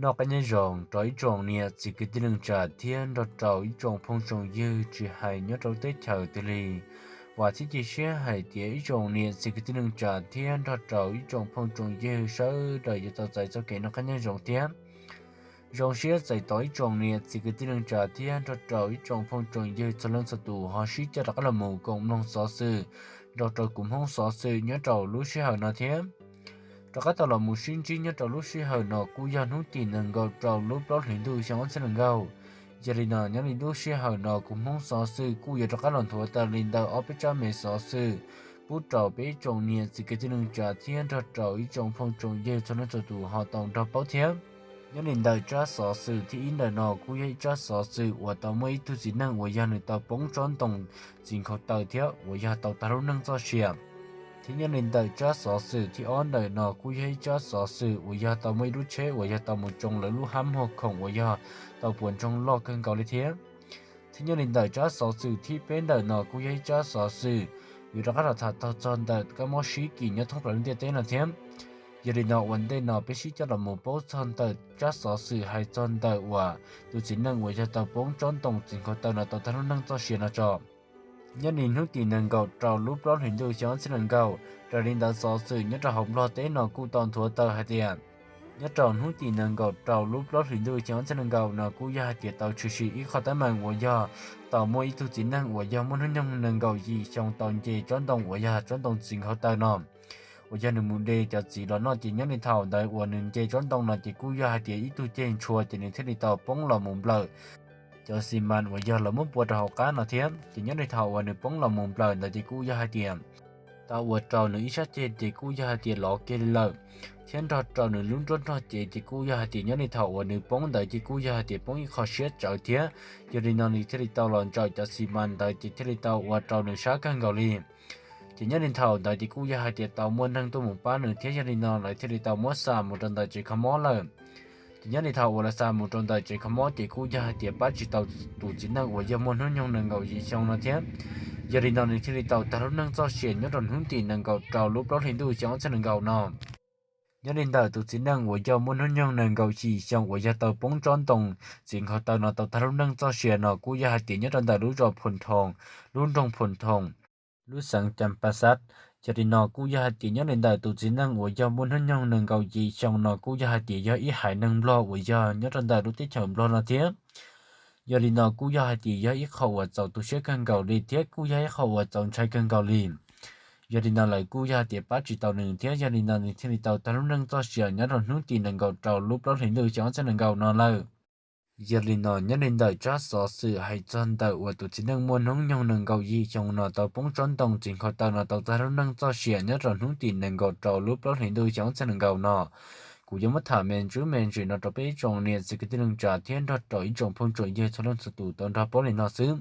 Noj qab nyob zoo rau ib tsoom niam txiv kwv tij neej tsa thiab nrog rau ib tsoom phooj tsoom ywg tsis hais nyob rau teb chaws twg li. Vam thiab cia siab hais tias ib tsoom niam txiv kwv tij neej tsa thiab nrog rau ib tsoom phooj tsoom ywg sawv daws yuav tau txais txoj kev noj qab nyob zoo thiab. Zoo siab txais tos ib tsoom niam txiv kwv tij neej tsa thiab nrog rau ib tsoom phooj tsoom ywg txhua leej txhua tus ho sib coj rov qab los mus koom mloog xov xwm nrog rau kuv Hmoob xov xwm nyob rau lub sij hawm no thiab. Rov qab tau los mus sib ntsib nyob rau lub sij hawm no kuj yog hnub tim nees nkaum rau lub plaub hlis ntuj xyoo ob txhiab nees nkaum. Yog li no nyob li lub sij hawm no kuv Hmoob xov xwm kuj yuav rov qab los nthuav tawm li ntawm ob peb tsab me xov xwm pub rau peb ib tsoom niam txiv kwv tij neej tsa thiab nrog rau ib tsoom phooj tsoom ywg txhua leej txhua tus ho tau nrog paub thiab. Nyob li ntawm tsab xov xwm thib ib ntawm no kuj yog ib tsab xov xwm uas tau muaj ib tug txiv neej uas yog nws tau poob tsob ntoo txiv nkhaus taw thiab uas yog tau tag lub neej txoj sia. Thiab nyob li ntawm tsab xov xwm thib ob ntawm no kuj yog ib tsab xov xwm uas yog tau muaj ib lub tsheb uas yog tau mus tsoo lawv lub hab muag khoom uas yog tau puas ntsoog loj kawg nkaus li thiab. Thiab nyob li ntawm tsab xov xwm thib peb ntawm no kuj yog ib tsab xov xwm yuav rov qab los tham txog txog ntawm kab mob sib kis nyob thoob plaws lub ntiaj teb no thiab. Yog li no ua ntej no peb sib coj los mus paub txog ntawm tsab xov xwm hais txog ntawm uas tus txiv neej uas yog tau poob tsob ntoo txiv nkhaus taw no tau tag lub neej txoj sia no tso. Nyob li hnub tim nees nkaum rau lub plaub hlis ntuj xyoo ob txhiab nees nkaum, raws li ntawd xov xwm nyob rau hauv Nplog teb no kuj tau nthuav tawm hais tias nyob rau hnub tim nees nkaum rau lub plaub hlis ntuj xyoo ob txhiab nees nkaum no kuj yog hais tias tau tshwm sim ib qho teeb meem uas yog tau muaj ib tug txiv neej uas yog muaj hnub nyoog nees nkaum yim xyoo tau nce tsob ntoo uas yog tsob ntoo txiv nkhaus taw no uas yog nws mus de cov txiv los noj ces nyob li thaum ntawd uas nws nce tsob ntoo no ces kuj yog hais tias ib tug ceg ntshua ces nws thiaj li tau poob los mus nplawm cov xi mas uas yog lawv muab pua rau hauv qab no thiab. Ces nyob li thaum uas nws poob los mus nplawm ntawd ces kuj yog hais tias tau ua rau nws ib sab ceg ces kuj yog hais tias lov kiag li lawm, thiab nrog rau nws lub nruab nrog cev ces kuj yog hais tias nyob li thaum uas nws poob ntawd ces kuj yog hais tias poob ib qho siab tsawv thiab. Yog li no nws thiaj li tau los ntsawm cov xi mas ntawd ces thiaj li tau ua rau nws sab kawg nkaus li. Ces nyob li thaum ntawd ces kuj yog hais tias tau muaj neeg tuaj mus pab nws thiab, yog li no lawv thiaj li tau muab xa mus rau ntawm tsev kho mob lawm. Ces nyob li thaum uas lawv xa mus rau ntawm tsev kho mob ces kuj yog hais tias pab tsis tau tus txiv neej uas yog muaj hnub nyoog nees nkaum yim xyoo no thiab. Yog li no nws thiaj li tau tag lub neej txoj sia nyob rau hnub tim nees nkaum rau lub plaub hlis ntuj xyoo ob txhiab nees nkaum no. Nyob li ntawm tus txiv neej uas yog muaj hnub nyoog nees nkaum yim xyoo uas yog tau poob tsob ntoo txiv nkhaus taw no tau tag lub neej txoj sia no kuj yog hais tias nyob rau ntawm lub zos Phoo Thoo, lub nroog Phoo Thoo, lub xeev Cas Pas Xas. Yog li no kuj yog hais tias nyob li ntawm tus txiv neej uas yog muaj hnub nyoog nees nkaum yim xyoo no kuj yog hais tias yog ib haiv neeg Nplog uas yog nyob rau ntawm lub teb chaws Nplog no thiab. Yog li no kuj yog hais tias yog ib qho uas txaus tu siab kawg nkaus li thiab kuj yog ib qho uas txaus ntshai kawg nkaus li. Yog li no lawv kuj yog hais tias pab tsis tau nws thiab, yog li no nws thiaj li tau tag lub neej txoj sia nyob rau hnub tim nees nkaum rau lub plaub hlis ntuj xyoo ob txhiab nees nkaum no lawm. Yog li no nyob li ntawm tsab xov xwm hais txog ntawm uas tus txiv neej muaj hnub nyoog nees nkaum yim xyoo no tau poob tsob ntoo txiv nkhaus taw no tau tag lub neej txoj sia nyob rau hnub tim nees nkaum rau lub plaub hlis ntuj xyoo ob txhiab nees nkaum no, kuv yuav muab tham me ntsis me ntsis no rau peb ib tsoom niam txiv kwv tij neej tsa thiab nrog rau ib tsoom phooj tsoom ywg txhua leej txhua tus tau nrog paub li no xwb.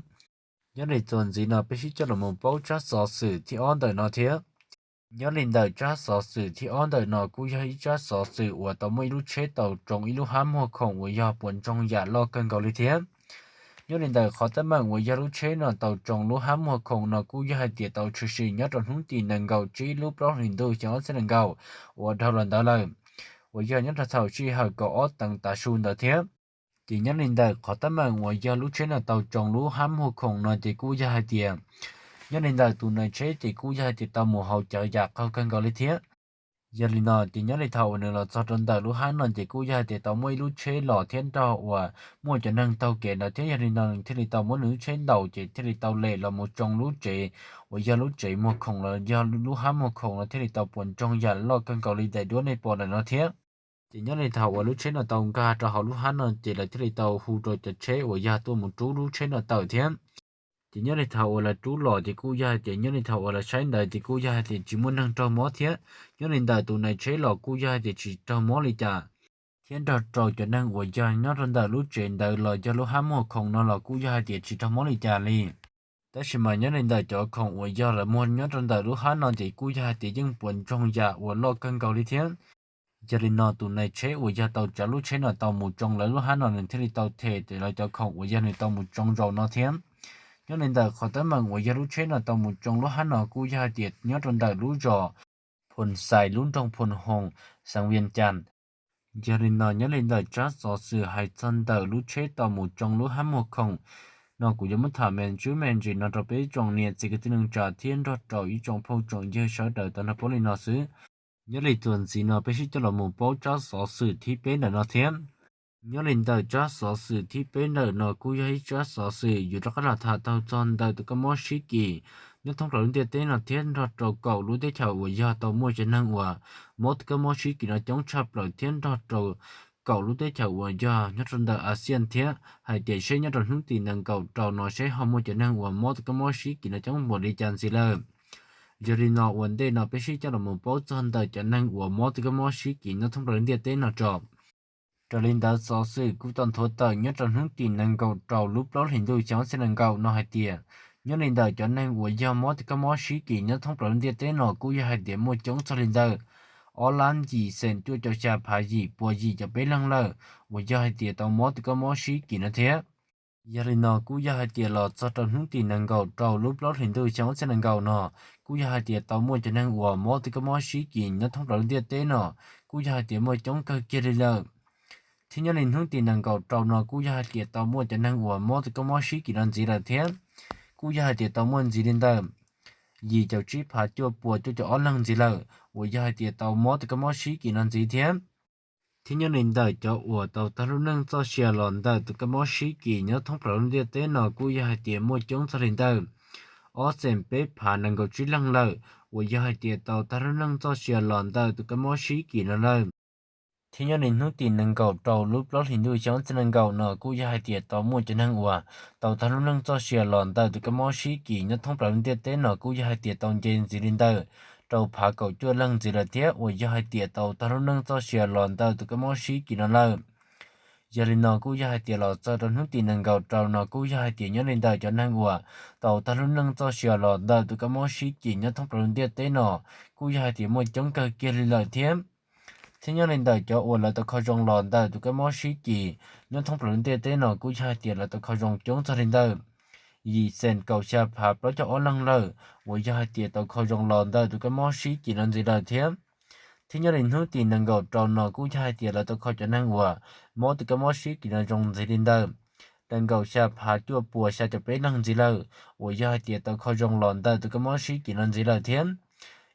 Nyob li txuas ntxiv no peb sib coj los mus paub tsab xov xwm thib ob ntawm no thiab. Nyob li ntawm tsab xov xwm thib ob ntawm no kuj yog ib tsab xov xwm uas tau muaj ib lub tsheb tau tsoo ib lub hab muag khoom uas yog puas ntsoog yam loj kawg nkaus li thiab. Nyob li ntawm qhov teeb meem uas yog lub tsheb no tau tsoo lub hab muag khoom no kuj yog hais tias tau tshwm sim nyob rau hnub tim nees nkaum tsib lub plaub hlis ntuj xyoo ob txhiab nees nkaum uas dhau los ntawd lawm, uas yog nyob rau thaum sij hawm kaum ob teev tav su ntawd thiab. Ces nyob li ntawm qhov teeb meem uas yog lub tsheb no tau tsoo lub hab muag khoom no ces kuj yog hais tias nyob li ntawm tus nai tsheb ces kuj yog hais tias tau mus haus cawv yam qaug kawg nkaus li thiab. Yog li no ces nyob li thaum uas nws los txog rau ntawm lub hab no ces kuj yog hais tias tau muaj ib lub tsheb los thiab nrog uas muaj cov neeg taug kev ntawd thiab, yog li no nws thiaj li tau muab nws lub tsheb ntaus ces thiaj li tau lem los mus tsoo lub tsev uas yog lub tsev muag khoom los yog lub hab muag khoom no thiaj li tau puas ntsoog yam loj kawg nkaus li daim duab nej pom ntawm no thiab. Ces nyob li thaum uas lub tsheb no tau nkag rau hauv lub hab no ces lawv thiaj li tau hu rau cov tsheb uas yog tuaj mus rub lub tsheb no tawm thiab. Ces nyob li thaum uas lawv rub los ces kuj yog hais tias nyob li thaum uas lawv saib ntawd ces kuj yog hais tias tsis muaj neeg raug mob thiab. Nyob li ntawm tus nai tsheb los kuj yog hais tias tsis raug mob li cas, thiab nrog rau cov neeg uas yog nyob rau ntawm lub tsev ntawd los yog lub hab muag khoom no los kuj yog hais tias tsis raug mob li cas li. Tab sis mas nyob li ntawm cov khoom uas yog lawv muag nyob rau ntawm lub hab no ces kuj yog hais tias yeej puas ntsoog yam uas loj kawg nkaus li thiab. Yog li no tus nai tsheb uas yog tau tsav lub tsheb no tau mus tsoo lawv lub hab no nws thiaj li tau them lawv cov khoom uas yog nws tau mus tsoo zaum no thiab. Nyob li ntawm qhov teeb meem uas yog lub tsheb no tau mus tsoo lub hab no kuj yog hais tias nyob rau ntawm lub zos Phoo Xais, lub nroog Phoo Hoos, xeev Vias Cas. Yog li no nyob li ntawm tsab xov xwm hais txog ntawm lub tsheb tau mus tsoo lub hab muag khoom no kuv yuav muab tham me ntsis me ntsis no rau peb tsoom niam txiv kwv tij neej tsa thiab nrog rau ib tsoom phooj tsoom ywg sawv daws tau nrog paub li no xwb. Nyob li txuas ntxiv no peb sib coj los mus paub tsab xov xwm thib peb ntawm no thiab. Nyob li ntawm tsab xov xwm thib peb ntawm no kuj yog ib tsab xov xwm yuav rov qab los tham tau txog ntawm tus kab mob sib kis nyob thoob plaws lub ntiaj teb no thiab nrog rau kaum lub teb chaws uas yog tau muaj cov neeg uas mob tus kab mob sib kis no coob tshaj plaws thiab nrog rau kaum lub teb chaws uas yog nyob rau ntawm ASEAN thiab hais tias seb nyob rau hnub tim nees nkaum rau no seb ho muaj cov neeg uas mob tus kab mob sib kis no coob npaum li cas ntxiv lawm. Yog li no ua ntej no peb sib coj los mus paub txog ntawm cov neeg uas mob tus kab mob sib kis nyob thoob plaws lub ntiaj teb no tso. Raws li ntawd xov xwm kuj tau nthuav tawm nyob rau hnub tim nees nkaum rau lub plaub hlis ntuj xyoo ob txhiab nees nkaum no hais tias nyob li ntawm cov neeg uas yog mob tus kab mob sib kis nyob thoob plaws lub ntiaj teb no kuj yog hais tias muaj coob txog li ntawm ob lab yim xees cuaj caum xya phav yim puas yim caum peb leeg lawm uas yog hais tias tau mob tus kab mob sib kis no thiab. Yog li no kuj yog hais tias los txog rau hnub tim nees nkaum rau lub plaub hlis ntuj xyoo ob txhiab nees nkaum no kuj yog hais tias tau muaj cov neeg uas mob tus kab mob sib kis nyob thoob plaws lub ntiaj teb no kuj yog hais tias muaj coob kawg kiag li lawm. Thiab nyob li hnub tim nees nkaum rau no kuj yog hais tias tau muaj cov neeg uas mob tus kab mob sib kis no ntxiv lawm thiab. Kuj yog hais tias tau muaj ntxiv li ntawm yim caum tsib phav cuaj puas cuaj caum ob leeg ntxiv lawm uas yog hais tias tau mob tus kab mob sib kis no ntxiv thiab. Thiab nyob li ntawm cov uas tau tag lub neej txoj sia los ntawm tus kab mob sib kis nyob thoob plaws lub ntiaj teb no kuj yog hais tias muaj coob txog li ntawm ob xees peb phav nees nkaum tsib leeg lawm uas yog hais tias tau tag lub neej txoj sia los ntawm tus kab mob sib kis no lawm. Thiab nyob li hnub tim nees nkaum rau lub plaub hlis ntuj xyoo ob txhiab nees nkaum no kuj yog hais tias tau muaj cov neeg uas tau tag lub neej txoj sia los ntawm tus kab mob sib kis nyob thoob plaws lub ntiaj teb no kuj yog hais tias tau nce ntxiv li ntawm rau phav kaum cuaj leeg ntxiv lawm thiab uas yog hais tias tau tag lub neej txoj sia los ntawm tus kab mob sib kis no lawm. Yog li no kuj yog hais tias los txog rau hnub tim nees nkaum rau no kuj yog hais tias nyob li ntawm cov neeg uas tau tag lub neej txoj sia los ntawm tus kab mob sib kis nyob thoob plaws lub ntiaj teb no kuj yog hais tias muaj coob kawg kiag li lawm thiab. Thiab nyob li ntawm cov uas lawv tau kho zoo los ntawm tus kab mob sib kis nyob thoob plaws lub ntiaj teb no kuj yog hais tias lawv tau kho zoo coob txog li ntawm yim xees kaum xya phav plaub caug ob leeg lawm uas yog hais tias tau kho zoo los ntawm tus kab mob sib kis no ntxiv lawm thiab. Thiab nyob li hnub tim nees nkaum rau no kuj yog hais tias lawv tau kho cov neeg uas mob tus kab mob sib kis no zoo ntxiv li ntawm nees nkaum xya phav cuaj puas xya caum peb leeg ntxiv lawm uas yog hais tias tau kho zoo los ntawm tus kab mob sib kis no ntxiv lawm thiab.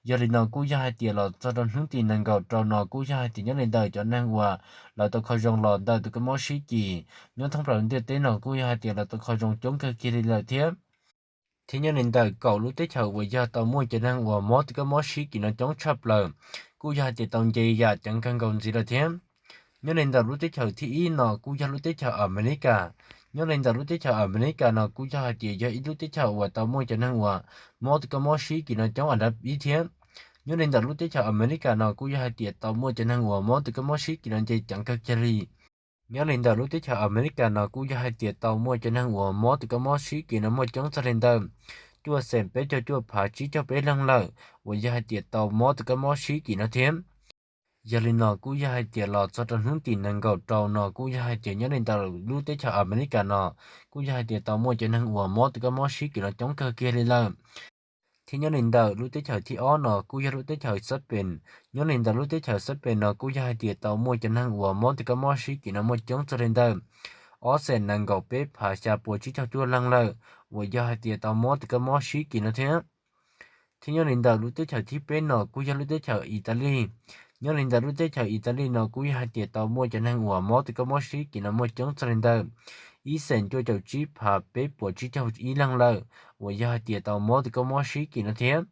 Yog li no kuj yog hais tias los txog rau hnub tim nees nkaum rau no kuj yog hais tias nyob li ntawm cov neeg uas lawv tau kho zoo los ntawm tus kab mob sib kis nyob thoob plaws lub ntiaj teb no kuj yog hais tias lawv tau kho zoo coob kawg kiag li lawm thiab. Thiab nyob li ntawm kaum lub teb chaws uas yog tau muaj cov neeg uas mob tus kab mob sib kis no coob tshaj plaws kuj yog hais tias tau nce yam ceev kawg nkaus ntxiv lawm thiab. Nyob li ntawm lub teb chaws thib ib no kuj yog lub teb chaws Amelikas. Nyob li ntawm lub teb chaws Amelikas no kuj yog hais tias yog ib lub teb chaws uas tau muaj cov neeg uas mob tus kab mob sib kis no coob an dab ib thiab. Nyob li ntawm lub teb chaws Amelikas no kuj yog hais tias tau muaj cov neeg uas mob tus kab mob sib kis no nce ceev kawg kiag li. Nyob li ntawm lub teb chaws Amelikas no kuj yog hais tias tau muaj cov neeg uas mob tus kab mob sib kis no muaj coob txog li ntawm cuaj xees peb caug cuaj phav tsib caug peb leeg lawm uas yog hais tias tau mob tus kab mob sib kis no thiab. Yog li no kuj yog hais tias los txog rau hnub tim nees nkaum rau no kuj yog hais tias nyob li ntawm lub teb chaws Amelikas no kuj yog hais tias tau muaj cov neeg uas mob tus kab mob sib kis no coob kawg kiag li lawm. Thiab nyob li ntawm lub teb chaws thib ob no kuj yog lub teb chaws Xab Pees. Nyob li ntawm lub teb chaws Xab Pees no kuj yog hais tias tau muaj cov neeg uas mob tus kab mob sib kis no muaj coob txog li ntawm ob xees nees nkaum peb phav xya puas tsib caug cuaj leeg lawm uas yog hais tias tau mob tus kab mob sib kis no thiab. Thiab nyob li ntawm lub teb chaws thib peb no kuj yog lub teb chaws Italis. Nyob li ntawm lub teb chaws Italis no kuj yog hais tias tau muaj cov neeg uas mob tus kab mob sib kis no muaj coob txog li ntawm ib xees cuaj caum tsib phav peb puas tsib caug ib leeg lawm uas yog hais tias tau mob tus kab mob sib kis no thiab.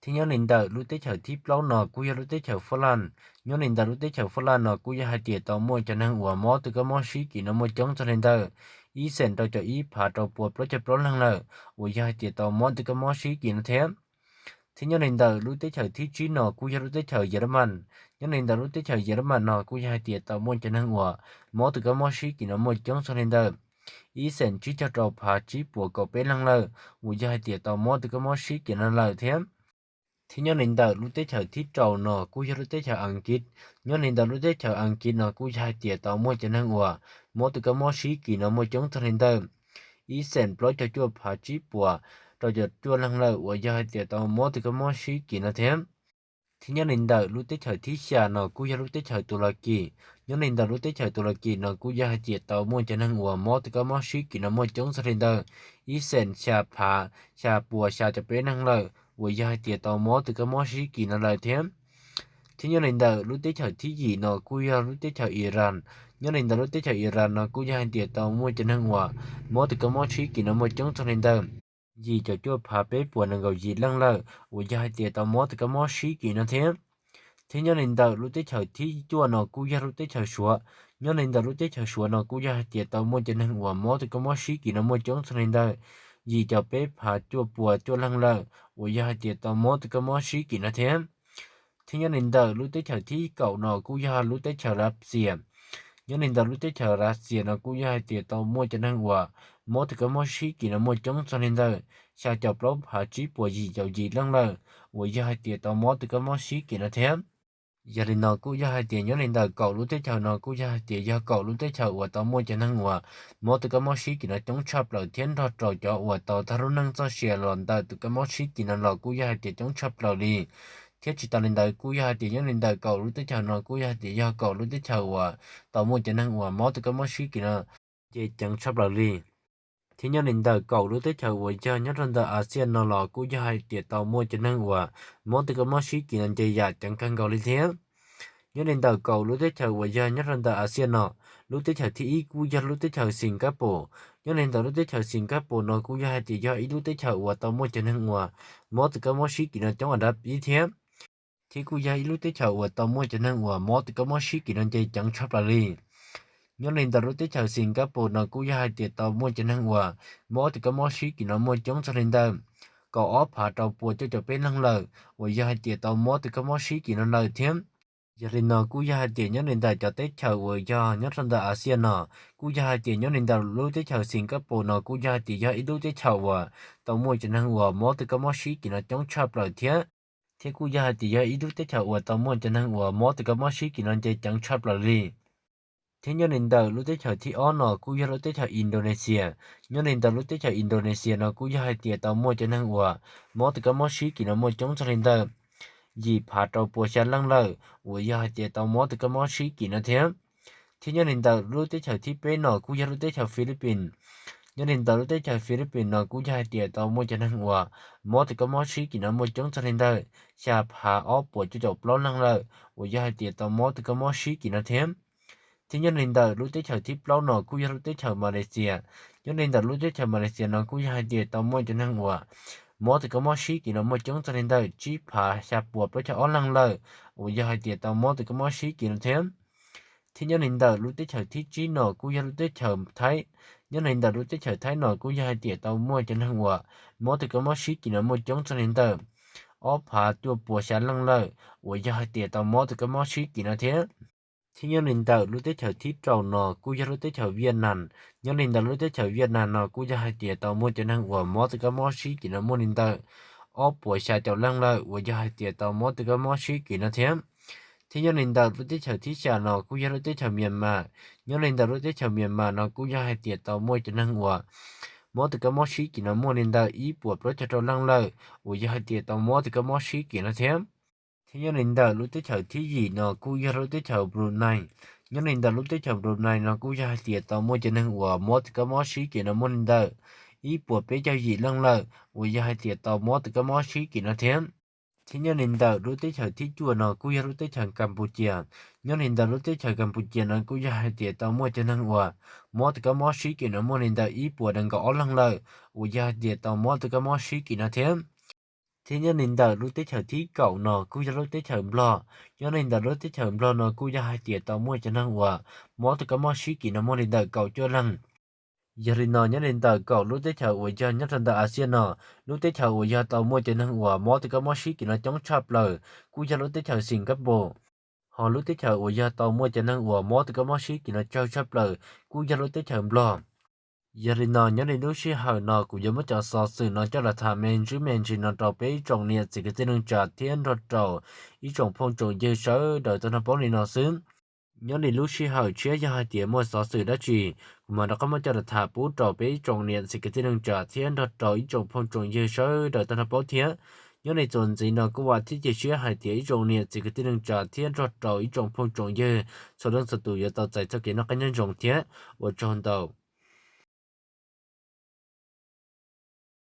Thiab nyob li ntawm lub teb chaws thib plaub no kuj yog lub teb chaws Fab Laj. Nyob li ntawm lub teb chaws Fab Laj no kuj yog hais tias tau muaj cov neeg uas mob tus kab mob sib kis no muaj coob txog li ntawm ib xees rau caum ib phav rau puas plaub caug plaub leeg lawm uas yog hais tias tau mob tus kab mob sib kis no thiab. Thiab nyob li ntawm lub teb chaws thib tsib no kuj yog lub teb chaws Yelemas. Nyob li ntawm lub teb chaws Yelemas no kuj yog hais tias tau muaj cov neeg uas mob tus kab mob sib kis no muaj coob txog li ntawm ib xees tsib caug rau phav tsib puas kaum peb leeg lawm uas yog hais tias tau mob tus kab mob sib kis no lawm thiab. Thiab nyob li ntawm lub teb chaws thib rau no kuj yog lub teb chaws Askiv. Nyob li ntawm lub teb chaws Askiv no kuj yog hais tias tau muaj cov neeg uas mob tus kab mob sib kis no muaj coob txog li ntawm ib xees plaub caug cuaj phav tsib puas rau caum cuaj leeg lawm uas yog hais tias tau mob tus kab mob sib kis no thiab. Thiab nyob li ntawm lub teb chaws thib xya no kuj yog lub teb chaws Tus Las Kis. Nyob li ntawm lub teb chaws Tus Las Kis no kuj yog hais tias tau muaj cov neeg uas mob tus kab mob sib kis no muaj coob txog li ntawm ib xees xya phav xya puas xya caum peb leej lawm uas yog hais tias tau mob tus kab mob sib kis no lawm thiab. Thiab nyob li ntawm lub teb chaws thib yim no kuj yog lub teb chaws Iran. Nyob li ntawm lub teb chaws Iran no kuj yog hais tias tau muaj cov neeg uas mob tus kab mob sib kis no muaj coob txog li ntawm yim caum cuaj phav peb puas nees nkaum yim leej lawm uas yog hais tias tau mob tus kab mob sib kis no thiab. Thiab nyob li ntawm lub teb chaws thib cuaj no kuj yog lub teb chaws Suav. Nyob li ntawm lub teb chaws Suav no kuj yog hais tias tau muaj cov neeg uas mob tus kab mob sib kis no muaj coob txog li ntawm yim caum peb phav cuaj puas cuaj leej lawm uas yog hais tias tau mob tus kab mob sib kis no thiab. Thiab nyob li ntawm lub teb chaws thib kaum no kuj yog lub teb chaws Lav Xias. Nyob li ntawm lub teb chaws Lav Xias no kuj yog hais tias tau muaj cov neeg uas mob tus kab mob sib kis no muaj coob txog li ntawm xya caum plaub phav tsib puas yim caum yim leej lawm uas yog hais tias tau mob tus kab mob sib kis no thiab. Yog li no kuj yog hais tias nyob li ntawm kaum lub teb chaws no kuj yog hais tias yog kaum lub teb chaws uas tau muaj cov neeg uas mob tus kab mob sib kis no coob tshaj plaws thiab nrog rau cov uas tau tag lub neej txoj sia los ntawm tus kab mob sib kis no los kuj yog hais tias coob tshaj plaws li. Thiab tsis tas li ntawd kuj yog hais tias nyob li ntawm kaum lub teb chaws no kuj yog hais tias yog kaum lub teb chaws uas tau muaj cov neeg uas mob tus kab mob sib kis no nce ceev tshaj plaws li. Thiab nyob li ntawm kaum lub teb chaws uas yog nyob rau ntawm Asia no los kuj yog hais tias tau muaj cov neeg uas mob tus kab mob sib kis no nce yam ceev kawg nkaus li thiab. Nyob li ntawm kaum lub teb chaws uas yog nyob rau ntawm Asia no, lub teb chaws thib ib kuj yog lub teb chaws Singapore. Nyob li ntawm lub teb chaws Singapore no kuj yog hais tias yog ib lub teb chaws uas tau muaj cov neeg uas mob tus kab mob sib kis no coob a dab ib thiab. Thiab kuj yog ib lub teb chaws uas tau muaj cov neeg uas mob tus kab mob sib kis no nce ceev tshaj plaws li. Nyob li ntawm lub teb chaws Singapore no kuj yog hais tias tau muaj cov neeg uas mob tus kab mob sib kis no muaj coob txog li ntawm kaum ob phav rau puas cuaj caum peb leeg lawm uas yog hais tias tau mob tus kab mob sib kis no lawm thiab. Yog li no kuj yog hais tias nyob li ntawm cov teb chaws uas yog nyob rau ntawm Asia no, kuj yog hais tias nyob li ntawm lub teb chaws Singapore no kuj yog hais tias yog ib lub teb chaws uas tau muaj cov neeg uas mob tus kab mob sib kis no coob tshaj plaws thiab. Thiab kuj yog hais tias yog ib lub teb chaws uas tau muaj cov neeg uas mob tus kab mob sib kis no nce ceev tshaj plaws li. Thiab nyob li ntawm lub teb chaws thib ob no kuj yog lub teb chaws Indonesia. Nyob li ntawm lub teb chaws Indonesia no kuj yog hais tias tau muaj cov neeg uas mob tus kab mob sib kis no muaj coob txog li ntawm yim phav rau puas xya leej lawm uas yog hais tias tau mob tus kab mob sib kis no thiab. Thiab nyob li ntawm lub teb chaws thib peb no kuj yog lub teb chaws Philippines. Nyob li ntawm lub teb chaws Philippines no kuj yog hais tias tau muaj cov neeg uas mob tus kab mob sib kis no muaj coob txog li ntawm xya phav ob puas cuaj caum plaub leej lawm uas yog hais tias tau mob tus kab mob sib kis no thiab. Thiab nyob li ntawm lub teb chaws thib plaub no kuj yog lub teb chaws Malaysia. Nyob li ntawm lub teb chaws Malaysia no kuj yog hais tias tau muaj cov neeg uas mob tus kab mob sib kis no muaj coob txog li ntawm tsib phav xya puas plaub caug ob leej lawm uas yog hais tias tau mob tus kab mob sib kis no thiab. Thiab nyob li ntawm lub teb chaws thib tsib no kuj yog lub teb chaws Thaib. Nyob li ntawm lub teb chaws Thaib no kuj yog hais tias tau muaj cov neeg uas mob tus kab mob sib kis no muaj coob txog li ntawm ob phav cuaj puas xya leej lawm uas yog hais tias tau mob tus kab mob sib kis no thiab. Thiab nyob li ntawm lub teb chaws thib rau no kuj yog lub teb chaws Vietnam. Nyob li ntawm lub teb chaws Vietnam no kuj yog hais tias tau muaj cov neeg uas mob tus kab mob sib kis no muaj li ntawm ob puas xya caum leej lawm uas yog hais tias tau mob tus kab mob sib kis no thiab. Thiab nyob li ntawm lub teb chaws thib xya no kuj yog lub teb chaws Myanmar. Nyob li ntawm lub teb chaws Myanmar no kuj yog hais tias tau muaj cov neeg uas mob tus kab mob sib kis no muaj li ntawm ib puas plaub caug rau leej lawm uas yog hais tias tau mob tus kab mob sib kis no thiab. Thiab nyob li ntawm lub teb chaws thib yim no kuj yog lub teb chaws Brunei. Nyob li ntawm lub teb chaws Brunei no kuj yog hais tias tau muaj cov neeg uas mob tus kab mob sib kis no muaj li ntawm ib puas peb caug yim leej lawm uas yog hais tias tau mob tus kab mob sib kis no thiab. Thiab nyob li ntawm lub teb chaws thib cuaj no kuj yog lub teb chaws Campuchia. Nyob li ntawm lub teb chaws Campuchia no kuj yog hais tias tau muaj cov neeg uas mob tus kab mob sib kis no muaj li ntawm ib puas nees nkaum ob leeg lawm uas yog hais tias tau mob tus kab mob sib kis no thiab. Thiab nyob li ntawm lub teb chaws thib kaum no kuj yog lub teb chaws Nplog. Nyob li ntawm lub teb chaws Nplog no kuj yog hais tias tau muaj cov neeg uas mob tus kab mob sib kis no muaj li ntawm kaum cuaj leeg. Yog li no nyob li ntawm kaum lub teb chaws uas yog nyob rau ntawm Asia no, lub teb chaws uas yog tau muaj cov neeg uas mob tus kab mob sib kis no coob tshaj plaws kuj yog lub teb chaws Singapore. Ho lub teb chaws uas yog tau muaj cov neeg uas mob tus kab mob sib kis no tsawg tshaj plaws kuj yog lub teb chaws Nplog. Yog li no nyob li lub sij hawm no kuv yuav muab cov xov xwm no coj los tham me ntsis me ntsis no rau peb ib tsoom niam txiv kwv tij neej tsa thiab nrog rau ib tsoom phooj tsoom ywg sawv daws tau nrog paub li no xwb. Nyob li lub sij hawm tshiab yog hais tias muaj xov xwm dab tsi, kuv mam rov qab muab coj los tham pub rau peb ib tsoom niam txiv kwv tij neej tsa thiab nrog rau ib tsoom phooj tsoom ywg sawv daws tau nrog paub thiab. Nyob li txuas ntxiv no kuj vam thiab cia siab hais tias ib tsoom niam txiv kwv tij neej tsa thiab nrog rau ib tsoom phooj tsoom ywg txhua leej txhua tus yuav tau txais txoj kev noj qab nyob zoo thiab ua tsaug ntau.